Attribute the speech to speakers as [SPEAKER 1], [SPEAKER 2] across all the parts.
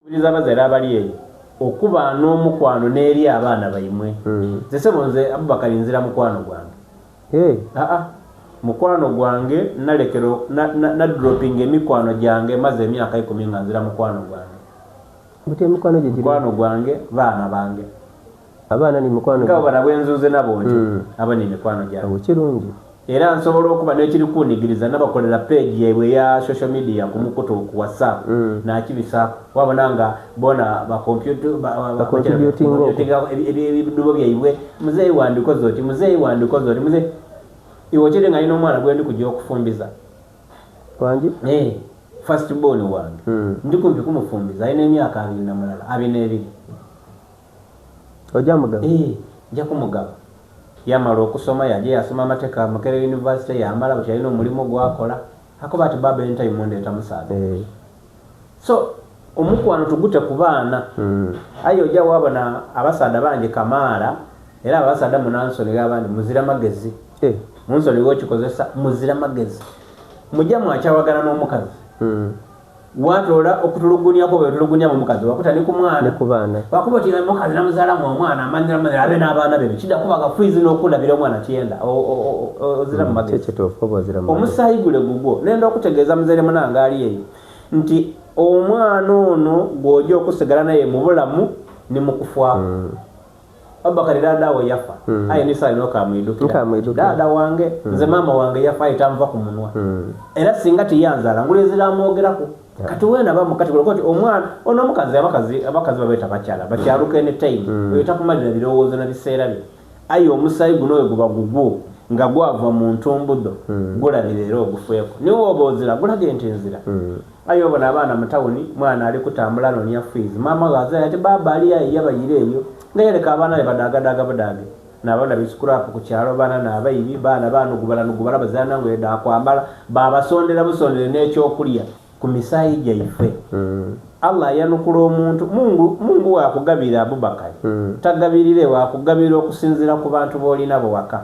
[SPEAKER 1] Nkubiriza abazaire abali eyo okuba n'omukwano n'eri abaana baimwe. Nze sebo nze Abubakar nzira mukwano gwange. Aa mukwano gwange nalekera na dropinga emikwano gyange maze emyaka ikumi nga nzira mukwano gwange.
[SPEAKER 2] Buti emikwano gyo giri?
[SPEAKER 1] Mukwano gwange baana bange.
[SPEAKER 2] Abaana ni mikwano
[SPEAKER 1] Nga bano bwenzunze nabo nti abo ni mikwano gyange.
[SPEAKER 2] Awo kirungi.
[SPEAKER 1] Era nsobola okuba n'ekiri kunigiriza nabakolera page yaibwe eya social media ku mukutu ku WhatsApp nakibisaaku wabona nga bona ba
[SPEAKER 2] Ba contributing okwo.
[SPEAKER 1] Ebidubo byaibwe, "Muzeeyi wandikoze oti, muzeeyi wandikoze oti, muzeeyi." Iwe okiri nga alina omwana gwendi kujja okufumbiza.
[SPEAKER 2] Wangi?
[SPEAKER 1] Eh, first born wange. Ndi kumpi kumufumbiza, alina emyaka 21, 22.
[SPEAKER 2] Ojja mugaba?
[SPEAKER 1] Eh, nja kumugaba. Yamala okusoma, yajja yasoma amateeka Makerere University, yamala buti alina omulimu gwakola. Akoba ati, "Baba, anytime ndeeta musaadha." So omukwano tugute ku baana. Aye ojja wabona abasaadha bangi kamaala, era abasaadha munansonigha abandi muzira magezi. Munsonigha okikozesa, muzira magezi. Mujja mwakyawagana n'omukazi. Watoola okutulugunyako bwe otulugunyamu omukazi wakuta ni ku mwana.
[SPEAKER 2] Ne ku baana.
[SPEAKER 1] Wakuba oti omukazi namuzaalamu omwana amanyira amanyira abe n'abaana be kidda kuba gafiizi n'okulabira omwana kyenda ozira mu magezi.
[SPEAKER 2] Kituufu, oba ozira mu magezi.
[SPEAKER 1] Omusaayi gule gugwo. Nenda okutegeeza muzaire munange ali eyo nti omwana ono gw'ojja okusigala naye mu bulamu ni mu kufaako. Abubakari daada we yafa, aye ni saali nokamwidukira.
[SPEAKER 2] Nkamwidukira.
[SPEAKER 1] Daada wange, nze maama wange yafa aye tanva ku munwa. Era singa tiyanzaala ngulezera amwogeraku. Kati weena bamukati kuleka oti omwana ono omukazi abakazi babeeta bakyala bakyaluka anytime. Oyo takumalira birowoozo na biseera bye. Aye omusaayi guno we guba gugwo nga gwava mu ntumbudo gulabira era ogufeeko. Niwe oba ozira gulage nti nzira. Aye obona abaana mu tawuni, mwana ali kutambula anoonia fees. Maama we azaire ati baaba ali aye yabayira eyo. Nga yaleka abaana be badaagadaaga budaage. N'abaana be scrap ku kyalo, baana n'abaibi, baana banugubalanugubala bazira na ngoye dha kwambala. Babasondera busondere n'ekyokulya ku misaayi gyaife. Allah ayanukula omuntu. Mungu, Mungu wakugabira Abubakari. Tagabirire wakugabira okusinziira ku bantu b'olina bo waka.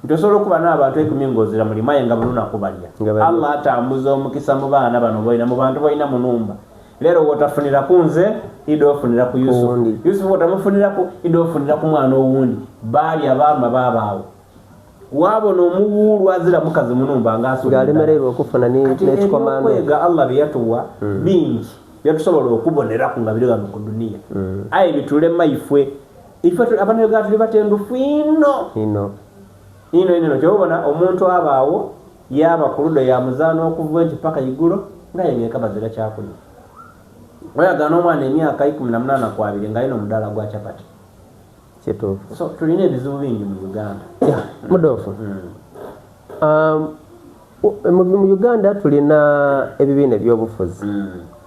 [SPEAKER 1] Nti osobola okuba n'abantu ekumi ng'ozira mulimu aye nga buli lunaku balya.
[SPEAKER 2] Nga balya.
[SPEAKER 1] Allah atambuza omukisa mu baana bano b'olina, mu bantu b'olina mu numba. Leero w'otafunira ku nze, idha ofunira ku Yusufu.
[SPEAKER 2] Owundi.
[SPEAKER 1] Yusufu w'otamufuniraku, idha ofunira ku mwana owundi. Baalya baanywa baabaawo. Waabona omuwuulu azira mukazi mu numba ng'asula endala.
[SPEAKER 2] Ng'alemereirwa okufuna
[SPEAKER 1] Kati
[SPEAKER 2] n'ekikomando.
[SPEAKER 1] ebyokwega Allah bye yatuwa bingi byetusobola okuboneraku nga biri ghano ku duniya. Aye bitulema ifwe. Ife Abanauganda tuli batendufu inho.
[SPEAKER 2] Inho.
[SPEAKER 1] Inho inho inho. Kyova obona omuntu aba agho yaaba ku ludo ya muzaano okuva enkyo paka igulo nga aye nga eka bazira kyakulya. Oyagaana omwana emyaka 18 ku abiri nga alina omudaala gwa chapati.
[SPEAKER 2] Kituufu.
[SPEAKER 1] So tulina ebizibu bingi mu Uganda.
[SPEAKER 2] Yeah, Mudoofu. Mu Uganda tulina ebibiina ebyobufuzi.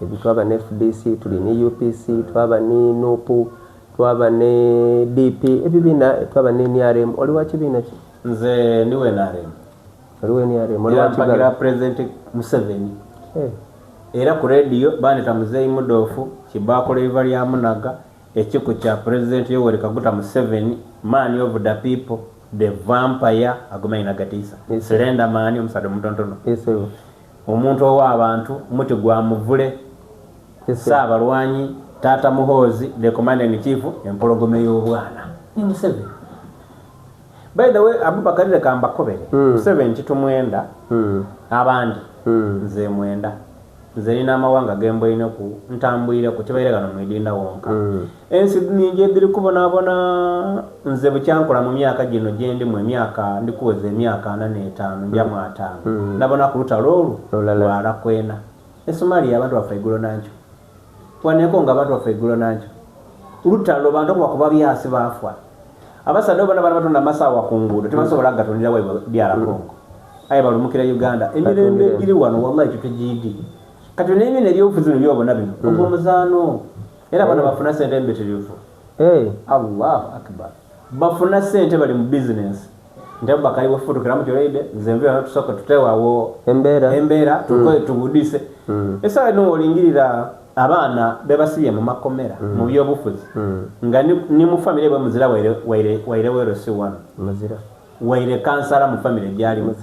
[SPEAKER 2] Ebyo twaba ne FDC, tulina UPC, twaba ne NUP, twaba ne DP, ebibiina twaba ne NRM. Oli wa kibiina ki?
[SPEAKER 1] Nze ndi wa NRM.
[SPEAKER 2] Oli wa NRM, oli
[SPEAKER 1] Era
[SPEAKER 2] wa
[SPEAKER 1] mpagira
[SPEAKER 2] Kigalo.
[SPEAKER 1] President Museveni. Era ku radio bandeta Muzeeyi Mudoofu, Kibaakula eiva lya Munaga, ekiku kya President Yoweri Kaguta Museveni, man of the people, the vampire, ago maina gatiisa. Slender man, omusaadha omutontono. Omuntu ow'abantu, muti gwa muvule, Ssaabalwanyi, Taata Muhoozi, the commander in chief, empologoma ey'obwana. Ni Museveni. By the way, Abubakar leka mbakobere. Museveni titumwenda, abandi nze mwenda. Nze nina amawanga ge mbweineku, ntambwireku, tibaire ghano mu idinda wonka. Ensi nhingi edhiri kubonaabona. Nze bukya nkola mu myaka gino gye ndimu emyaka, ndi kuweza emyaka 45 nja mu 50. Nabonaku lutalo olwo lwala kwena. E Somalia abantu bafa igulo na nkyo. Wano e Congo abantu bafa igulo na nkyo. Lutalo bantu okubakuba byasi baafa. Abasaadha obona bano abatunda amasawa ku nguudo tibasobola kugatundira waibwe DR Congo. Aye balumukira Uganda. Emirembe egiri wano wallahi titugiidhi. Kati n'ebiina ebyobufuzi bino by'obona bino, ogwo muzaano. Era bano bafuna sente mbitirivu. Allahu Akbar. Bafuna sente bali mu business. Nti Abubakar iwe futukiramu ky'olaidhe, nze nve ghano tusooke tuteegho agho
[SPEAKER 2] Embeera.
[SPEAKER 1] Embeera tukole tugudise. Esaawa eno w'olingirira abaana be basibye mu makomera mu byobufuzi nga ni mu famire bwe muzira waire waire waire werosi wano.
[SPEAKER 2] Muzira.
[SPEAKER 1] Waire kansala mu famire gy'alimu.